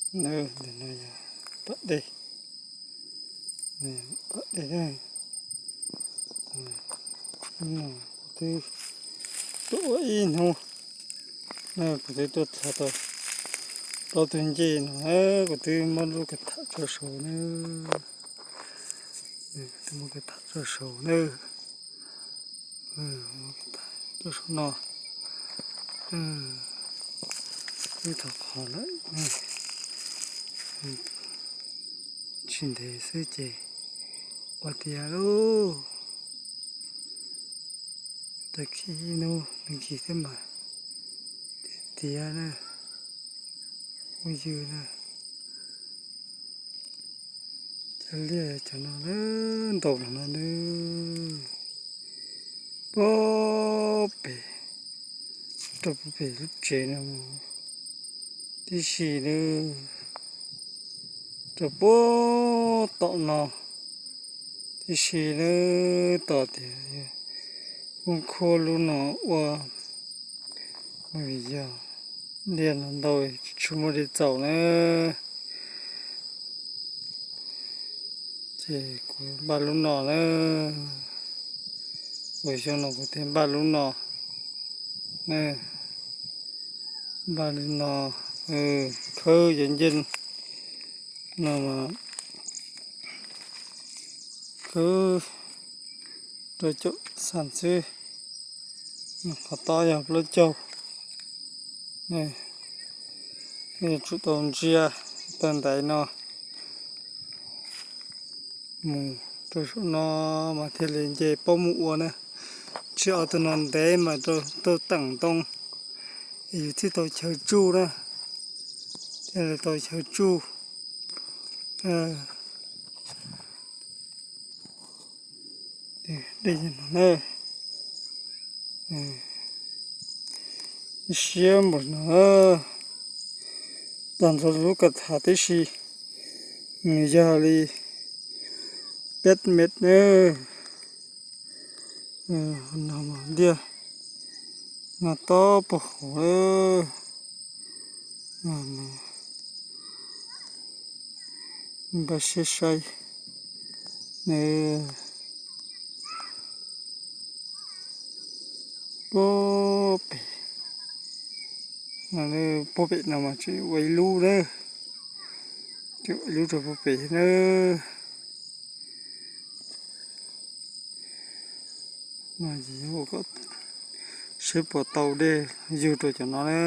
Ntawm no yog pam dej, pam dej. Hnub no kuv twb tuaj ua ib hnub na, kuv twb tuaj txog tau plaub tug ncej no, kuv twb muab lub kav tham tso saud na, twb muab kav tham tso saud na, tso saum no. Twb tau qhov lawm, tsis ntev xwb ces ua tiav lauj. Tag kis ib hnub nws kis thiab mas tiav na, phooj ywg na. Cov liaj cov no ntau los no nws puag pem, rau puag pem lub tsev no tib si nws, rau puag tom no tib si nws, tom tias kuj khuab lub no ua, vim yog liaj no ntau tsis muaj dej txaus na. Ces kuv npaj lub no na, ua xyoo no kuv thiaj npaj lub no, npaj lub no, khawb cov ncej no mas khawb rau caum xas xwb, qhov tob yog plaub caug. Yuav tsum tau ntsia tag ntaiv no mus rau saum no mas thiaj li nce paub mus ua na. Tsis ob tug no ntev mas rau tau teem ntoo es yus thiaj tau chaw tsuj na, thiaj li tau chaw tsuj. Dej no na, siab npaum no, tag nrho lub kav tham tib si nws yog li peb mev na. Liaj no tob puag hauv, npaj siab saib. Puag pem, puag pem no mas tseem ua ib lub na, tseem ua ib lub rau puag pem na. Seb puas tau dej yug rau cov no na.